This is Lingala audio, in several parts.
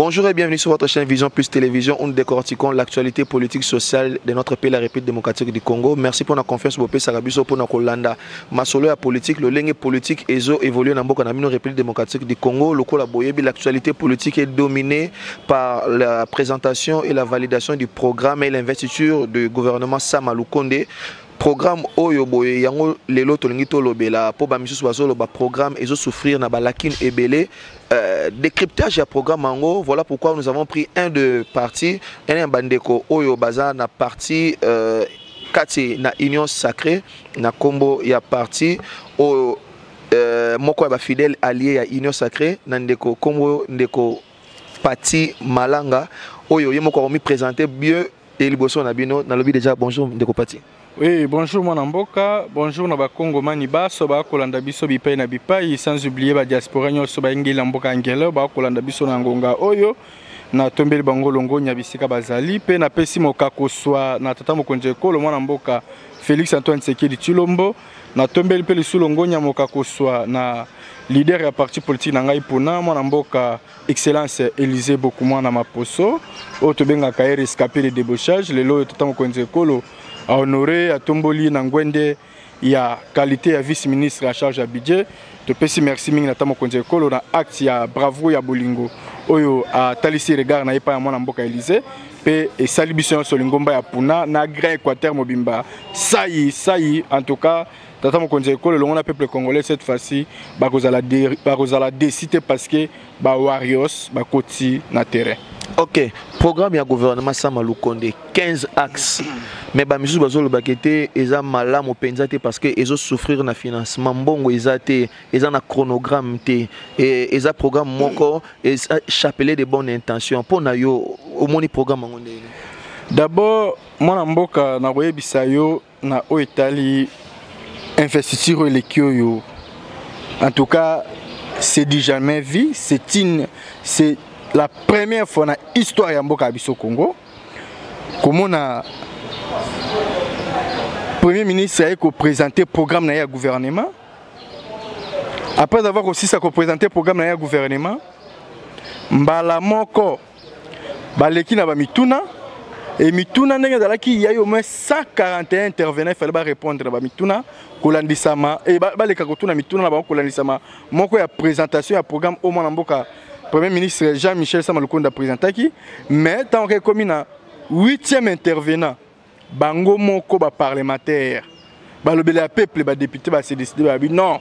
Bonjour et bienvenue sur votre chaîne Vision Plus Télévision où nous décortiquons l'actualité politique sociale de notre pays, la République démocratique du Congo. Merci pour la confiance, bopesaka biso pour kolanda masolo ya politique, lolenge politique ezo évoluer dans mboka na bino République démocratique du Congo. Lokola boyebi, l'actualité politique est dominée par la présentation et la validation du programme et l'investiture du gouvernement Sama Lukonde. Programme oyo boye yango lelo tolingi tolobela po ba misusu bazoloba programme ezo souffrir na ba lacunes ebele. Décryptage ya programme yango, voilà pourquoi nous avons pris un de parti, un bandeko oyo baza na parti kati na Union Sacrée, na kombo ya parti oyo moko ya ba fidèle allié ya Union Sacrée, na ndeko kombo ndeko Pati Malanga oyo ye moko akomi présenter bien et liboso na bino. Nalobi déjà bonjour ndeko Pati. Oui, bonjour mwana mboka, bonjour na bakongomani baso bakolanda biso bipai na bipai, sans oublier ba diaspora nyonso bayingeli mboka ngelo bakolanda biso na ngonga oyo. Natombeli bango longonya bisika bazali, pe napesi mokako swa na tata mokonzi ekolo mwana mboka Félix Antoine Tshisekedi Tshilombo. Natombeli pe lisusu longonya mokako swa na leader ya parti politique na ngai pona mwana mboka Excellence Élysée Bokumwana Maposo oyo tobengaka ye rescapé de débauchage. Lelo oyo tata mokonzi ekolo a honoré, atomboli na ngwende ya qualité ya vice-ministre en charge ya budget. Topesi merci mingi na tata mokonzi ekolo na acte ya bravoure ya bolingo oyo atalisi regard na ye epai ya mwana mboka Élysée, mpe esali biso nyonso lingomba ya Puna na Grand Équateur mobimba sai sai. En tout cas, tata mokonzi ekolo elongo na peuple congolais, cette fois-ci bakozala déçus te parce que ba Warriors bakoti na terrain. Ok, programme ya gouvernement Sama Lukonde, 15 axes, mais ba misusu bazolobaka te eza malamu mpenza te parce que ezo souffrir na financement, mbongo eza te, eza na chronogramme te, eza programme moko eza chapelet de bonnes intentions. Mpo na yo, omoni programme yango ndenge? D'abord, mwana mboka, nakoyebisa yo na oyo etali investiture oyo eleki oyo, en tout cas c'est du jamais vu. C'est la première fois na histoire ya mboka ya biso Congo komona premier ministre aye koprésenter programme na ye ya gouvernement. Après avoir kosisa koprésenter programme na ye ya gouvernement, mbala moko baleki na bamituna e mituna. Ndenge ezalaki, yai au moins 141 intervenants, il fallait barépondre na bamituna kolandisama e baleka kotuna mituna na bango kolandisama moko ya présentation ya programme oyo mwana mboka premier ministre Jean-Michel Sama Lukonde apresentaki. Mais ntango ekomi na 8e intervenant, bango moko baparlementaire balobela ya peuple, badéputé base décidé, balobi non,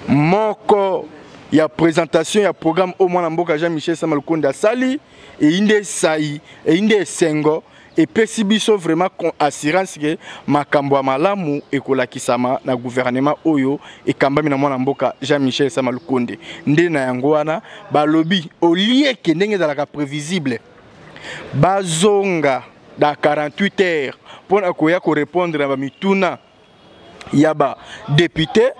moko ya présentation ya programme oyo mwana mboka Jean-Michel Sama Lukonde asali eyi nde esai, eyi nde esengo, epesi biso vraiment assurance ke makambo ya malamu ekolakisama na gouvernement oyo ekambami na mwana mboka Jean-Michel Sama Lukonde. Nde na yango wana balobi olieke ndenge ezalaka prévisible, bazonga dans 48 heures mpona koya korépondre na bamituna ya badéputé.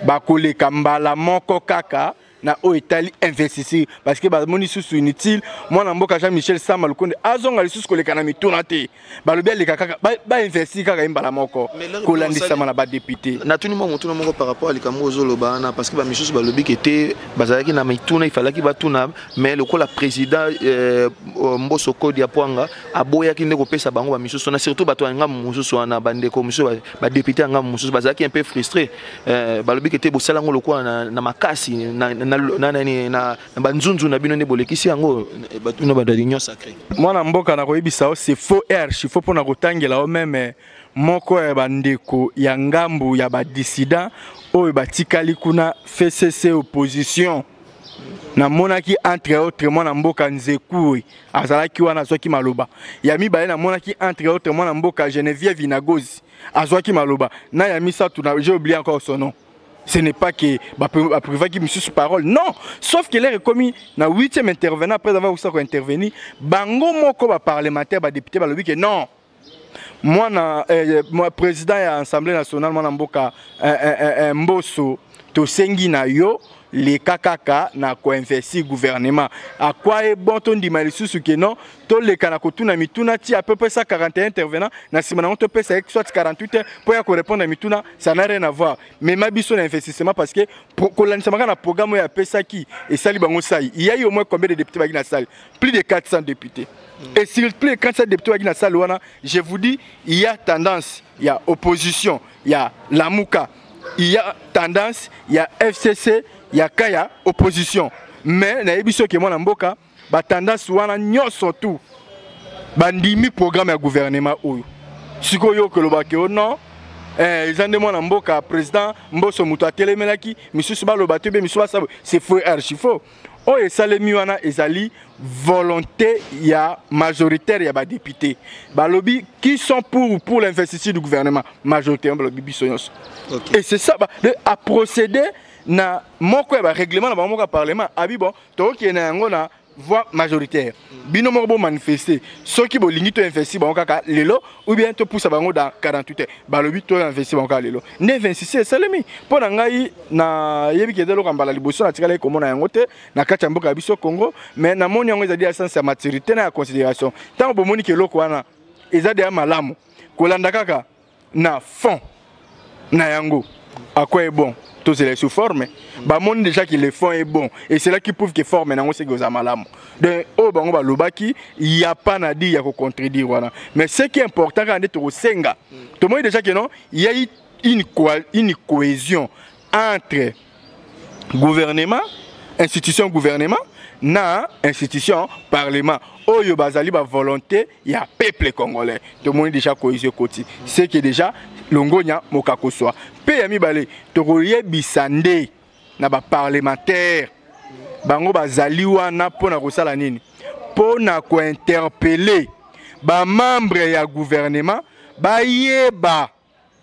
Bakoleka mbala moko kaka na oyo etali investiture parce que bamoni lisusu inutile mwana mboka Jean Michel Sama Lukonde azonga lisusu koleka na mituna te. Balobi aleka kaka, bainvestir kaka ye mbala moko kolandisama na badéputé. Natuni mwa motuna moko par rapport à likambo ozoloba wana, parce que bamisusu balobi ke te, bazalaki na mituna, ifalaki batuna, mais lokola président Mboso Kodia Pwanga aboyaki nde kopesa bango bamisusu wana, surtout bato ya ngambo mosusu wana, bandeko mosusu badéputé ya ngambo mosusu bazalaki un peu frustré. Balobi ke te, bosala yango lokola na makasi na banzunzu na bino nde bolekisi yango, batuna bato ya Union Sacrée. Mwana mboka, nakoyebisa yo, c'est faux et archi faux. Mpona kotangela yo même moko ya bandeko ya ngambu ya badissident oyo batikali kuna FCC opposition, namonaki entre autres mwana mboka Nzekui azalaki wana, azwaki maloba ya mibale. Namonaki entre autres mwana mboka Geneviève Inagozi azwaki maloba na ya misato na j'ai oublié encore son nom. Ce n'est pas que baprivaki misusu parole, non, sauf que l'heure ekomi na huitième intervenant, après avoir kosa kointervenir, bango moko baparlementaire, badéputé balobi ke non, mwana président ya Assemblée nationale, mwana mboka Mboso, tosengi na yo. Leka kaka na koinvestir gouvernement. À quoi est bon tondima lisusu ke non, toleka na kotuna mituna ti à peu près 141 intervenants na nsima nango topesa ye soit 48 heures mpo ya korépondre na mituna? Ça n'a rien à voir. Mema biso na investissement, parce que kolandisama kaka na programme oyo apesaki esali bango sai. Il y a eu au moins combien de députés baki na salle? Plus de 400 députés. Et sur plus de 400 députés baki na salle wana, je vous dis, il y a tendance, il y a opposition, il y a Lamuka, il y a tendance, il y a FCC, il y a kaya opposition. Mais nayebi soki mwana mboka, batendance wana nyonso tu bandimi programme ya gouvernement oyo. Sikoyo okolobaki o non, eza nde mwana mboka président Mboso moto atelemelaki, misusu baloba te, be misusu basala. C'est faux, archi faux. Oyo esalemi wana ezali volonté ya majoritaire ya badéputé. Balobi qui sont pour l'investiture du gouvernement, majorité balobi biso nyonso. Et c'est ça a procédé na moko ya barèglement na bango moko ya parlement. Abi bon, tokokende na yango na voix majoritaire. Bino moko bomanifeste soki bolingi to investir bango kaka lelo ou bien topusa bango dans 48 heures. Balobi to investir bango kaka lelo. Nde 26 esalemi. Mpo na ngai, nayebi ke eza eloko ya mbala liboso natikali komona yango te na kati ya mboka ya biso Congo, mais namoni yango ezali ya sens ya maturité na ya considération. Ntango bomoni ke eloko wana eza deya malamu, kolanda kaka na fond na yango, à quoi est bon tozela sous forme? Bamoni déjà que le fond est bon et c'est là qui prouve que forme nango seki oza malamu. Donc oyo bango balobaki, y a pas na dire ya kocontredire wana. Mais ce qui est important kaka nde tokosenga, tomoni déjà que non, il y a eu une cohésion entre gouvernement, institution gouvernement na institution parlement, oyo bazali bavolonté ya peuple congolais. Tomoni déjà cohésion ekoti, c'est que déjà longonya mokakoswa. Mpe ya mibale, tokoyebisa nde na baparlementaire, bango bazali wana mpo na kosala nini? Mpo na kointerpeller bamembre ya gouvernement, bayeba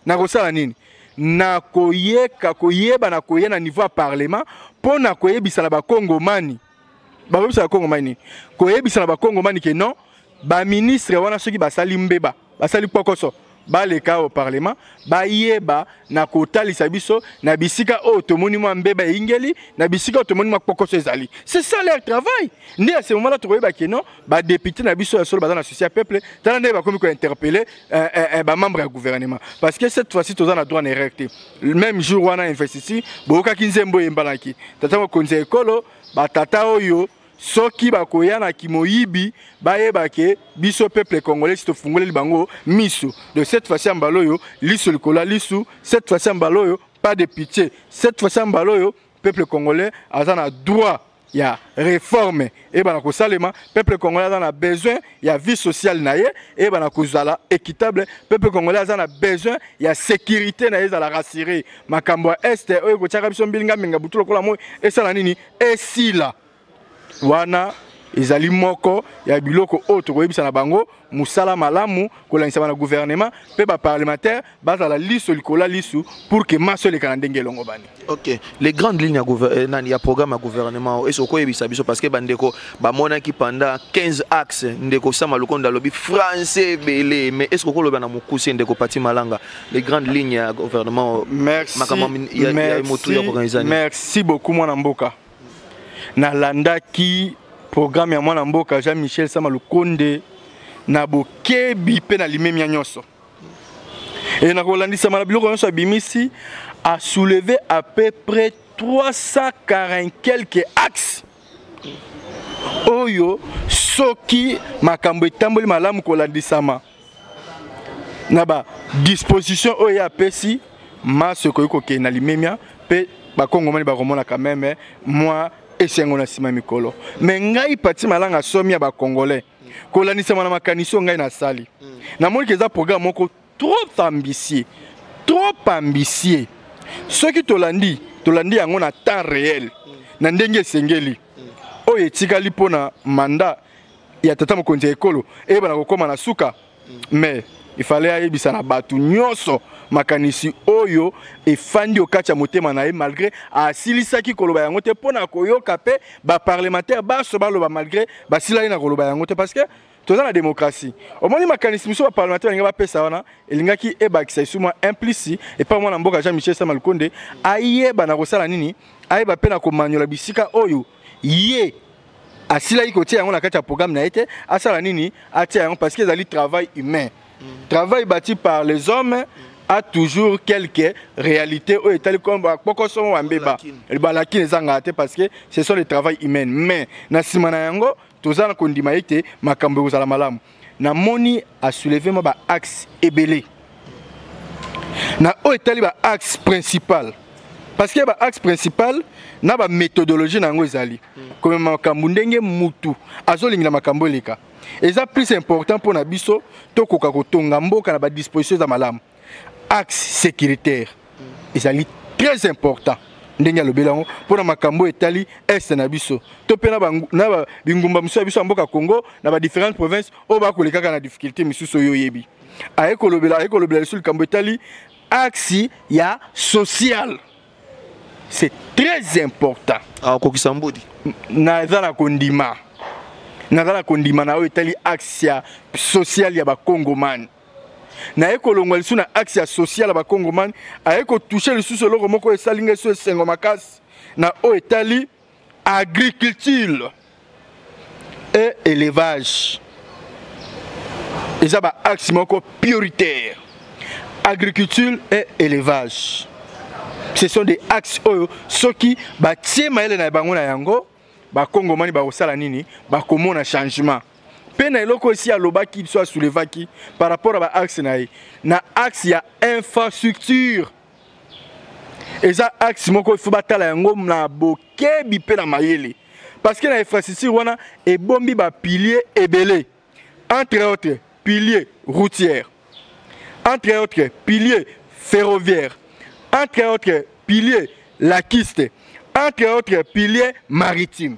na kosala nini, na koyeka koyeba na koya na niveau ya parlement mpo na koyebisa na bakongomani. Bakoyebisa bakongomani nini? Koyebisa na bakongomani ke non, baministre wana soki basali mbeba, basali kpokoso, baleka au parlement, bayeba na kotalisa biso na bisika oyo tomoni mwa mbeba eyingeli, na bisika oyo tomoni mwa kpokoso ezali. C'est ça leur travail. Nde à ce moment là tokoyeba ke non, badéputé na biso ya solo baza na souci ya peuple. Tala nde bakomi kointerpeller bamembre ya gouvernement, parce que cette fois-ci toza na droit na erreur te. Même jour wana investiture, boyokaki nzembo eyembanaki, tata mokonzi ya ekolo, batata oyo soki bakoya na kimoyibi, bayeba ke biso peuple congolais si tofungoleli bango miso. De cette fois-ci ya mbala oyo, liso likolo ya lisu. Cette fois-ci ya mbala oyo, pas de pitié. Cette fois-ci ya mbala oyo, peuple congolais aza na droit ya réforme eyebana kosalema. Peuple congolais aza na besoin ya vie sociale na ye eyebana kozala équitable. Peuple congolais aza na besoin ya sécurité na ye ezala rassuré. Makambo ya Est oyo ekotiaka biso mbilinga mbinga butu lokola moi, esala nini? Esila. Wana ezali moko ya biloko oyo tokoyebisa na bango mosala malamu kolandisama na gouvernement, mpe baparlementaire bazala liso likolo ya lisu pour ke maso eleka na ndenge elongo bani. Ok, les grandes lignes ya nani, ya programme ya gouvernement, est okoyebisa biso? Parce que bandeko bamonaki pendant 15 axes. Ndeko Sama Lukonde alobi français ebele, mais est ce okoloba na mokuse, ndeko Pati Malanga, les grandes lignes ya gouvernement? Merci. Makambo ya motu ya koorganiser nini? Merci beaucoup, mwana mboka. Nalandaki programme ya mwana mboka Jean Michel Sama Lukonde na bokebi mpe na limemia nyonso. E na kolandisama na biloko nyonso abimisi, asoulevé à peu près 340 quelques axes oyo soki makambo etamboli malamu, kolandisama na badisposition oyo ye apesi, maso ekoki kokende na limemia mpe bakongomani bakomona quand même mwa esengo na nsima mikolo. Me ngai Pati Malanga, somi ya bacongolais, kolandisama na makanisi oyo ngai nasali, namoni ke eza programme moko trop ambitieux, trop ambitieux. Soki tolandi, tolandi yango na temps réel, na ndenge esengeli, oyo etikali mpona mandat ya tata mokonzi ya ekolo eyebana kokóma na suka. Mais il fallait ayebisa na bato nyonso makanisi oyo efandi okati ya motema na ye, malgré asilisaki koloba yango te, mpo na koyoka mpe baparlementaire baso baloba, malgré basilaki na koloba yango te, parce que Toza na démocratie. Omoni, makanisi mosusu baparlementaire balingi bapesa wana elingaki ebakisa esu mwa implice epai mwana mboka Jean Michel Sama Lukonde ayeba na kosala nini, ayeba mpe na komanyola bisika oyo ye asilaki kotia yango na kati ya programme na ye te, asala nini, atia yango, parce que ezali travail humain. Travail bâti par les hommes a toujours quelques réalités oyo etali kpokosomo bambeba, balakine ezangaka te, parce que ce sont les travail humain. Mais na nsima na yango, toza na kondima ete makambo ekozala malamu. Namoni asoulever mwa baaxe ebele na oyo etali baaxe principal, parce que baaxe principal na baméthodologie na yango ezali komema makambo ndenge mutu azolingela makambo eleka. Eza plus important mpo na biso tokoka kotonga mboka na badisposition eza malamu. Axe sécuritaire ezali très important, ndenge alobeli yango mpo na makambo etali est na biso to mpe na bingumba mosusu ya biso ya mboka Congo, na badifférentes provinces oyo bakoleka kaka na difficulté misusu oyo oyebi. Aye kolobela lisusu likambo etali axe ya social, c'est très important. Akokisa mbudi? Naza na kondima na oyo etali axe ya social ya bakongomani. Naye kolongwa lisusu na axe ya social ya bakongomani, aye kotoucher lisusu eloko moko esali ngai so esengo makasi na oyo etali agriculture et élevage. Eza baaxe moko prioritaire, agriculture et élevage, ce sont des axes oyo soki batie mayele na bango na yango, bakongomani bakosala nini? Bakomona changement. Mpe na eloko esi alobaki biso, asoulevaki par rapport à baaxe na ye, na axe ya infrastructure, eza axe moko il faut batala yango na bokebi mpe na mayele, parce que na infrastructure wana ebombi bapilier ebele, entre autres pilier routière, entre autres pilier ferroviaire, entre autres pilier lacustre, entre autres pilier maritime.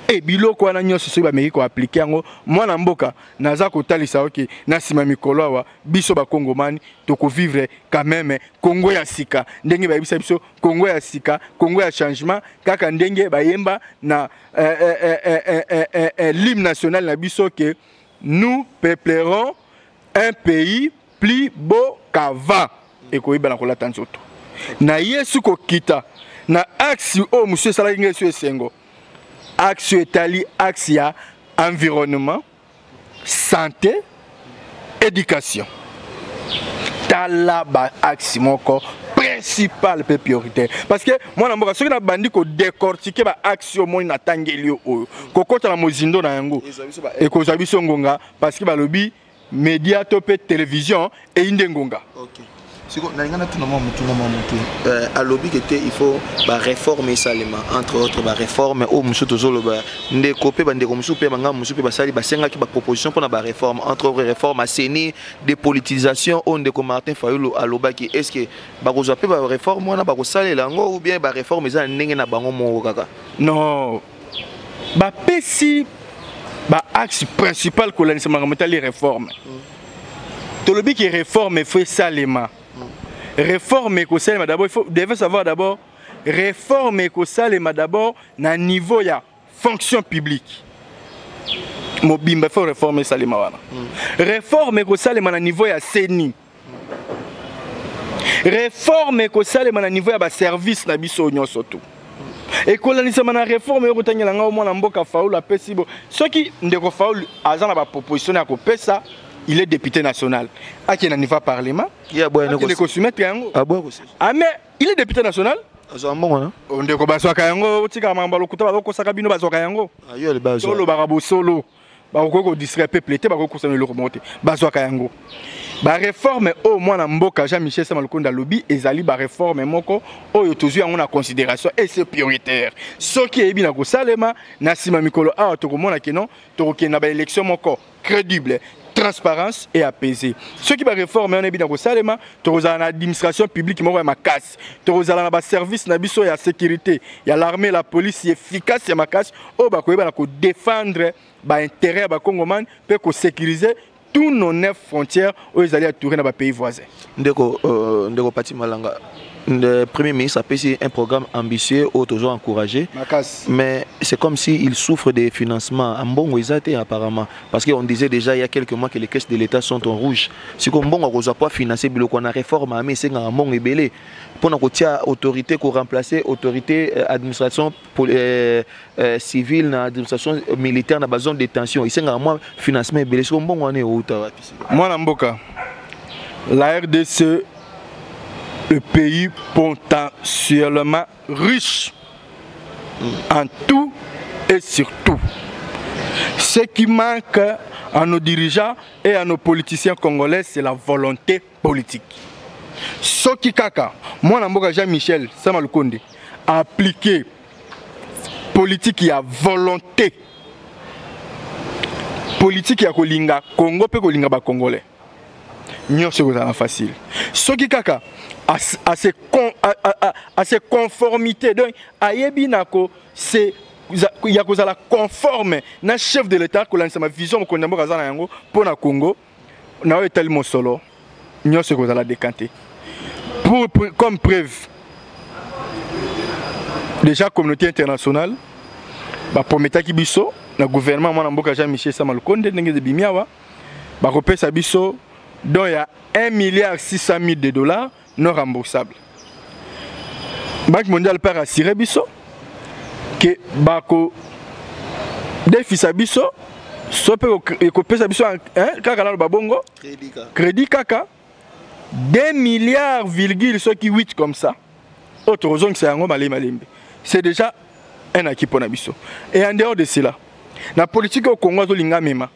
E biloko wana nyonso, soki bameki koappliquer yango, mwana mboka, naza kotalisa oke na nsima mikolo awa, biso bakongomani tokovivre quand même Kongo ya sika, ndenge bayebisa biso Kongo ya sika, Kongo ya changement, kaka ndenge bayemba na l'hymne national na biso ke nous peuplerons un pays plus beau qu'avant. Ekoyeba na kolata nzoto na yesu kokita na axe oyo mosusu esalaki ngai so esengo, axe oyo etali axe ya environnement, santé, éducation. Tala baaxe moko principal mpe prioritaire, parce que mwana mboka, soki nabandi kodécortiquer baaxe oyo omoni natangeli yo oyo, kokɔta na mozindo na yango ekozwa biso ngonga, parce que balobi média to mpe télévision eyi nde ngonga. Okay. Siko nalinga natuna mwa motu na mwa motu. Alobi ke te, il faut baréforme esalema, entre autres baréforme oyo mosusu tozoloba, ndeko mpe bandeko mosusu mpe bangambo mosusu mpe basali, basengaki baproposition mpona baréforme, entre autres réforme ya CENI, dépolitisation oyo ndeko Martin Fayulu alobaki. Est ce que bakozwa mpe baréforme wana, bakosalela yango, ou bien baréforme eza na ndenge na bango moko kaka? Non, bapesi baaxe principal kolandisa makambo etali réforme. Tolobi ke réforme efo esalema. Réforme ekosalema d'abord, il faut devez savoir d'abord, réforme ekosalema d'abord na niveau ya fonction publique mobimba. Il faut réforme esalema wana. Réforme ekosalema na niveau ya CENI, réforme ekosalema na niveau ya baservice na biso nyonso tu. Ekolanisama na réforme oyo kotangela ngai mwana mboka Fayulu apesi bo. Soki ndeko Fayulu aza na baproposition ya kopesa, il est député national, akende na niveau ya parlement, akende kosoumettre yango. Ah, mais il est député national. Azwa mbongo na? Ndeko, bazwaka yango. Otikaka makambo ya lokuta, bazokosaka bino. Bazwaka yango. Tolobaka bosolo. Bakoki kodistraire peuple te, bakoki kosala eloko moko te. Bazwaka yango. Baréforme oyo mwana mboka Jean Michel Sama Lukonde alobi ezali baréforme moko oyo tozwi yango na considération et c'est prioritaire. Soki eyebi na kosalema, na nsima mikolo awa tokomona keno tokokende na baélection moko crédible, transparence et apaisé. Soki baréforme wana eyebi na kosalema, tokozala na administration publique moko ya makasi, tokozala na baservice na biso ya sécurité, ya l'armée, la police efficace, ya makasi, oyo bakoyeba na kodéfendre baintérêt ya bakongomani mpe kosécuriser tous nos neuf frontières oyo ezali entouré na bapays voisins. Ndeko Pati Malanga. Le Premier ministre a payé un programme ambitieux, oyo toujours encouragé. Mais c'est comme s'il souffre des financements. Mbongo eza te apparemment. Parce qu'on disait déjà il y a quelques mois que les caisses de l'État sont en rouge. Si mbongo pas financer biloko na réforme mais c'est un mbongo ebele. Pour na autorité ko remplacer autorité administration civile na administration militaire na zone de détention. Il c'est un financement ebele. Si mbongo wana euta wapi? Mwana mboka, la RDC, le pays potentiellement riche en tout et surtout. Ce qui manque à nos dirigeants et à nos politiciens congolais, c'est la volonté politique. Soki kaka, mwana mboka Jean-Michel Sama Lukonde a appliqué politique ya volonté. Politique ya kolinga Congo pe kolinga ba Congolais. Nyonso ekozala facile. Soki kaka à ses conformités, donc ayebi na ko se ya kozala conforme na chef de l'État, kolandisa ma vision mokonzi ya mboka aza na yango mpo na Congo na oyo etali mosolo, nyonso ekozala décanté. Comme preuve, déjà communauté internationale baprometaki biso na gouvernement mwana mboka Jean-Michel Sama Lukonde, ndenge ebimi awa, bakopesa biso don ya 1 milliard 600 000 de dollars non remboursable. Banque mondiale mpe rassuré biso ke bako defisa biso so mpe ekopesa biso kaka naloba bongo crédit kaka 2 milliards virgule soki 8 comme ça, oyo tokozongisa yango malembe malembe. C'est déjà un acquis mpona biso. Et en dehors de cela, na politique oyo Congo azolinga mema,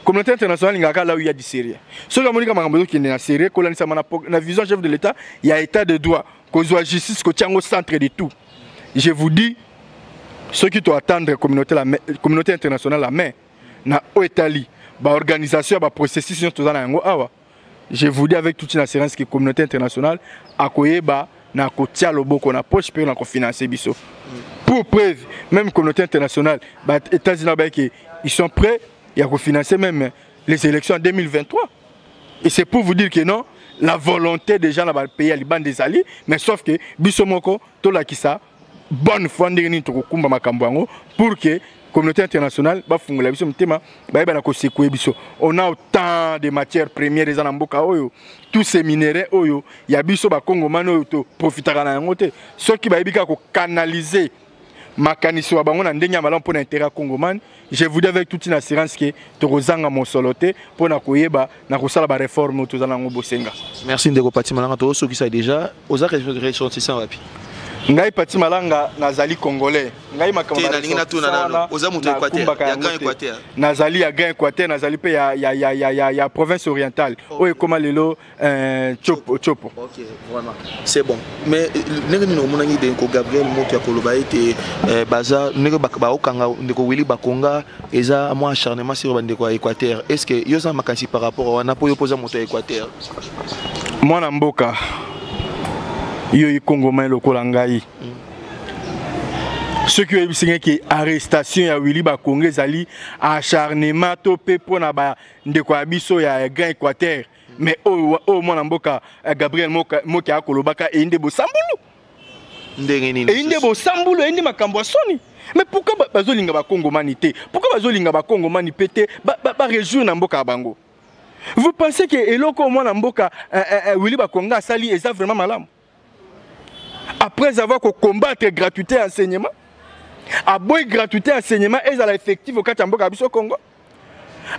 communauté internationale alingaka là où il y a du sérieux. Soki amoni ka makambo ezokende na sérieux, kolandisama na vision chef de l'État ya état de droit, kozwa justice kotia yango centre de tout, je vous dis, soki toattendre communauté, la communauté internationale la main na oyo etali baorganisation ya baprocessus nyonso toza na yango awa, je vous dis avec toute une assurance que communauté internationale akoyeba na kotia loboko na poche mpe na kofinancer biso. Pour preuve, même communauté internationale, États-Unis bayeke ils sont prêts ya kofinancer même les élections en 2023. Et c'est pour vous dire que non, la volonté déjà na bapays ya libanda ezali, mais sauf que biso moko tolakisa bonne foi ndenge nini tokokumba makambo yango pour que communauté internationale bafungola biso motema, bayeba na kosecouer biso. On a autant de matières premières eza na mboka oyo, tous ces minéraux oyo ya biso bakongomani oyo toprofitaka na yango te. Soki bayebi kaka kocanaliser makanisi wa bango na ndenge ya malamu mpo na intérêt ya Congomani, je vous dis avec toute une assurance ke tokozanga mosolo te mpo na koyeba na kosala baréforme oyo toza nango bosenga. Merci ndeko Pati Malanga. Tozosukisa déjà. Oza ressortissant wapi? Ngai Pati Malanga, nazali Congolais. Ngai makambo nalingi natuna nano, oza moto ya Équateur, ya Grand Équateur? Nazali ya Grand Équateur, nazali mpe ya province orientale oyo ekóma lelo Tshopo, Tshopo. Ok, vraiment c'est bon. Mais ndenge nini omonaki ndeko Gabriel Mokia koloba ete baza ndenge baokanga ndeko Willy Bakonga, eza mwa acharnement sur bandeko ya Équateur? Est ce que yo oza makanisi par rapport wana, mpo yo mpo oza moto ya Équateur? Mwana mboka, yo ikongomai lokola ngai, soki oyebisi ngai ke arrestation ya Willy Bakonga ezali acharnement to mpe mpona bandeko ya biso ya Grand Équateur, mais oyo mwana mboka Gabriel Mokia akolobaka eyi nde bosambulu. Ndenge nini? Eyi nde bosambulu, eyi nde makambo ya soni. Mais pourquoi bazolinga bakongomani te? Pourquoi bazolinga bakongomani mpe te baréjouir na mboka ya bango? Vous pensez ke eloko mwana mboka Willy Bakonga asali eza vraiment malamu? Après avoir combattre gratuité enseignement, aboyi gratuité enseignement ezala effective okati ya mboka ya biso Congo,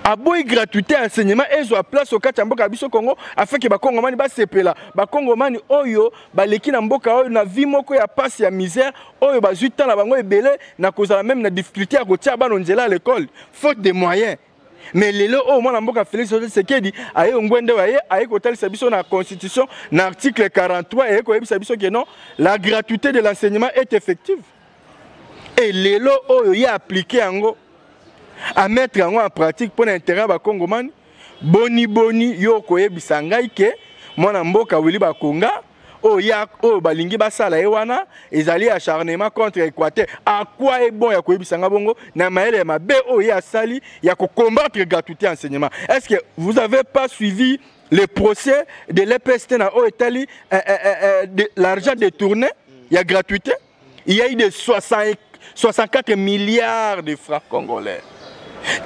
aboyi gratuité enseignement ezwa place okati ya mboka ya biso Congo, afin ke bakongomani basepela, bakongomani oyo baleki na mboka oyo na vie moko ya pasi, ya misère, oyo bazwi temps na bango ebele na kozala même na difficulté ya kotia bana nzela ya l'école faute de moyens. Mais lelo oyo mwana mboka Félix Tshisekedi aye ngwende, aye kotalisa biso na constitution, na article 43, aye koyebisa biso ke non, la gratuité de l'enseignement est effective. Et lelo oyo ye appliqué yango, amettre yango en pratique mpo na intérêt ya bakongomani. Boni boni yo koyebisa ngai ke mwana mboka Willy Bakonga Oyo ya oyo balingi basala ye wana ezali acharnement contre Équateur. À quoi est bon ya koyebisa nga bongo na mayele ya mabe oyo ye asali ya kocombattre gratuité enseignement? Est ce que vous avez pas suivi le procès de l'EPST na oyo etali de l'argent détourné ya gratuité? Il y a eu de 60, 64 milliards de francs congolais,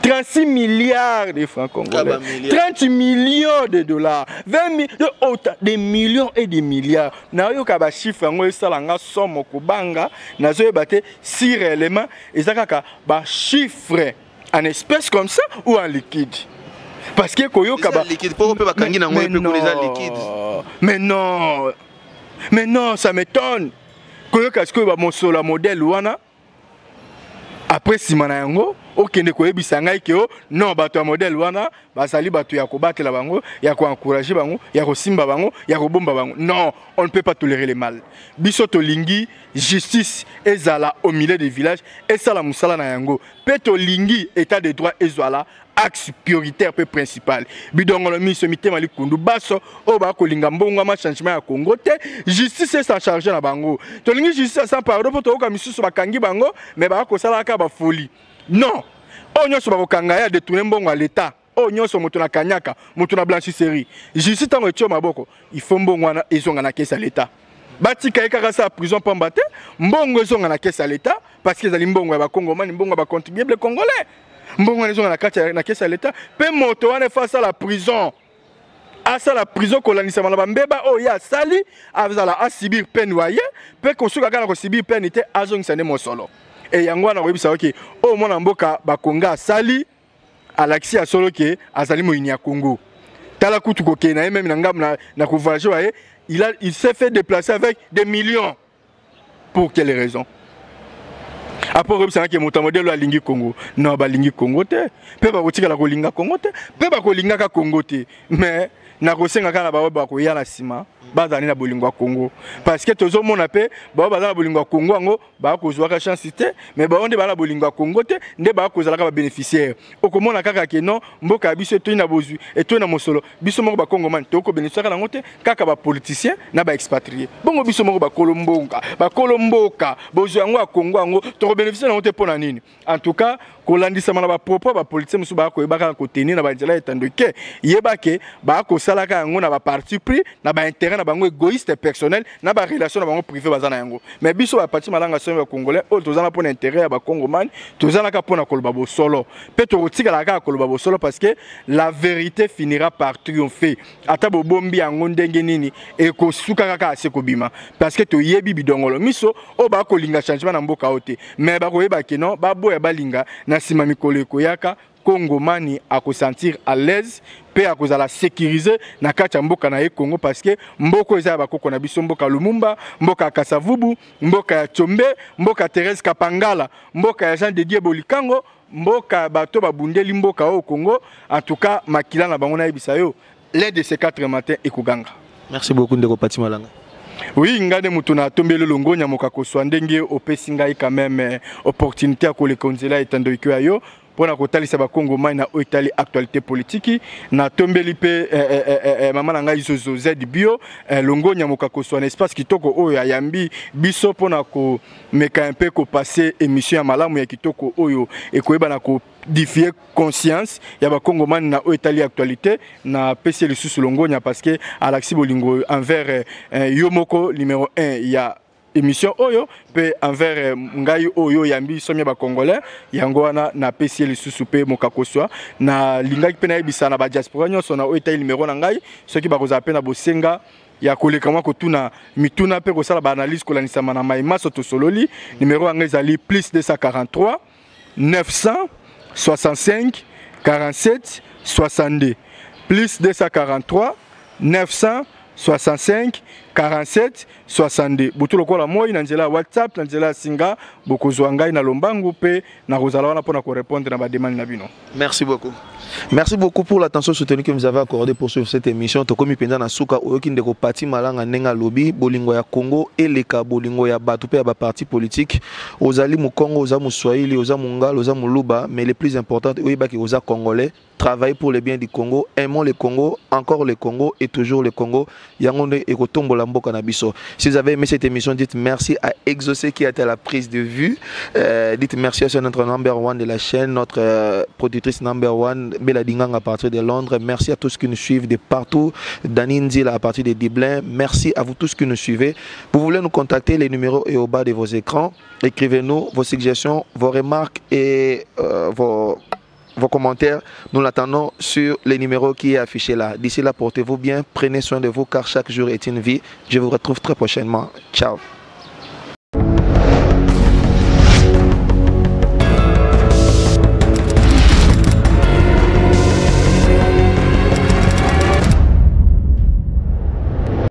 36 milliards de francs congolais, 30 millions de dollars, 20 millions, autant, des millions et des milliards. Nayoka ba chiffre yango esala nga somo kobanga, nazoyeba te si réellement eza kaka ba chiffre en espèce comme ça ou en liquide. Parce que koyoka ba liquide po pe bakangi nango pe kuna eza liquide. Mais non. Mais non, ça m'étonne. Koyoka sikoyo ba mosolo ya modèle wana, après nsima na yango okende koyebisa ngai ke o non, bato ya modèle wana bazali bato ya kobatela bango, ya koencourager bango, ya kosimba bango, ya kobomba bango. Non, on ne peut pas tolérer le mal. Biso tolingi justice ezala au milieu des villages, esala mosala na yango, mpe tolingi état de droit ezwala axe prioritaire mpe principal. Bidongolo miso, mitema likundu, baso oyo bakolinga mbongwama, changement ya Congo te, justice esa charge na bango. Tolingi justice sans pardon, mpo toyoka misusu bakangi bango mais bakosalaka bafoli. Non, oyo nyonso bakokanga ye adétourner mbongo ya l'État, oyo nyonso moto na kanyaka, moto na blanchisserie, justice ntango etio maboko, il faut mbongo wana ezonga na caisse ya l'État. Batika ye kaka sa prison pamba te, mbongo ezonga na caisse ya l'État, parce que ezali mbongo ya bakongomani, mbongo ya bacontribuable congolais. Mbongo wana ezonga na kati na caisse ya l'État, mpe moto wana efo asala prison, asala prison kolandisama na bambeba oyo ye asali, azala asubir peine waye, mpe kosuka kaka na kosubir peine te, azongisa nde mosolo. E yango wana koyebisa oke oyo mwana mboka Bakonga asali, alakisi ya solo ke azali moyini ya Congo. Tala kutu kokende na ye même na ngambo na kovoyage waye, il s'est fait déplacer avec des millions. Pour quelle raison? Après oyebisangaki moto ya modèle alingi Congo? Non, balingi Congo te, mpe bakotikala kolinga Congo te, mpe bakolingaka Congo te. Mais nakosenga kaka na baoyo bakoya na nsima, bazali na bolingo ya Congo, parce que tozomona mpe baoyo baza na bolingo ya Congo yango bakozwaka chance te, mais bao nde baza na bolingo ya Congo te nde bakozalaka babénéficiaire. Okomona kaka ke non, mboka ya biso etoyi na bozwi, etoyi na mosolo, biso moko bakongomani tokobénéficiaka nango te, kaka bapoliticien na baexpatrié. Bongo biso moko bakolo mboka, bakolo mboka, bozwi yango ya Congo yango tokobénéficie nango te, mpo na nini? En tout cas, kolandisama na bapropos ya bapoliticien mosusu, baya koyebaka na kotenir na banzela ya etando ke yeba ke bakosalaka yango na baparti pris, na baintérêt na bango égoïste personnel, na barelation na bango privé baza na yango. Mais biso baparti Malanga Somi, bacongolais oyo toza na mpona intérêt ya bakongomani, tozalaka mpona koloba bosolo, mpe tokotikalaka kaka koloba bosolo, parce que la vérité finira par triompher. Ata bobombi yango ndenge nini, ekosuka kaka ase kobima, parce que toyebi bidongolo miso oyo bakolinga changement na mboka oyo te. Mais bakoyeba ke non, baboya balinga, na nsima mikolo ekoyaka, kongomani akosentir à l'aise mpe akozala sécurisé na kati ya mboka na ye Congo, parce que mboka eza ya bakoko na biso, mboka Lumumba, mboka ya Kasavubu, mboka ya Tshombe, mboka ya Thérèse Kapangala, mboka ya Jean de Dieu Bolikango, mboka ya bato babundeli mboka oyo Congo. En tout cas, makila na bango, nayebisa yo, l'un de ces quatre matin ekoganga. Merci beaucoup, ndeko Pati Malanga. Oui, ngai nde moto na atombeli longonya moka koswa ndenge opesi ngai quand même opportunité ya koleka nzela etando ya yo mpona kotalisa bakongomani na oyo etali actualité politiki. Natombeli mpe mama na ngai Zozo Z Bio longonya moka koswa na espace kitoko oyo ayambi biso mpona komeka mpe kopasser émission ya malamu ya kitoko oyo ekoyeba na koédifier conscience ya bakongomani na oyo etali actualité. Napesi ye lisusu longonya parce que alakisi bolingo envers yo moko numéro 1 ya émission oyo, mpe envers ngai oyo oyambi somi ya bacongolais. Yango wana napesi ye lisusu mpe mokakoswa. Nalingaki mpe nayebisa na badiaspora nyonso na oyo etali numero na ngai, soki bakozala mpe na bosenga ya koleka mwa kotuna mituna mpe kosala baanalyse kolandisama na mai maso tosololi, numero yango ezali plus 243 965 47 62, plus 243 965 47 62. Butu lokola moi, na nzela ya WhatsApp, na nzela ya singa, bokozwa ngai na lombangu mpe nakozala wana mpona korépondre na bademande na bino. Merci beaucoup. Merci beaucoup pour l'attention soutenue que vous avez accordée pour suivre cette émission. Tokomi penza na suka. Oyoki ndeko Pati Malanga ndenge alobi, bolingo ya Congo eleka bolingo ya bato pe ya ba parti politique. Ozali Mukongo, oza Muswahili, oza Mungala, oza Muluba, mais le plus important, oyebaki oza congolais. Travailler pour le bien du Congo, aimons le Congo, encore le Congo et toujours le Congo. Yango nde ekotombola. mboka na biso. Si vous avez aimé cette émission, dites merci à Exaucé qui a été à la prise de vue. Dites merci à notre number one de la chaîne, notre productrice number one, Bella Dingang à partir de Londres. Merci à tous qui nous suivent de partout. Dani Nzila à partir de Dublin. Merci à vous tous qui nous suivez. Vous voulez nous contacter, les numéros est au bas de vos écrans. Écrivez-nous vos suggestions, vos remarques et vos commentaires. Nous l'attendons sur les numéros qui est affiché là. D'ici là, portez-vous bien, prenez soin de vous car chaque jour est une vie. Je vous retrouve très prochainement. Ciao.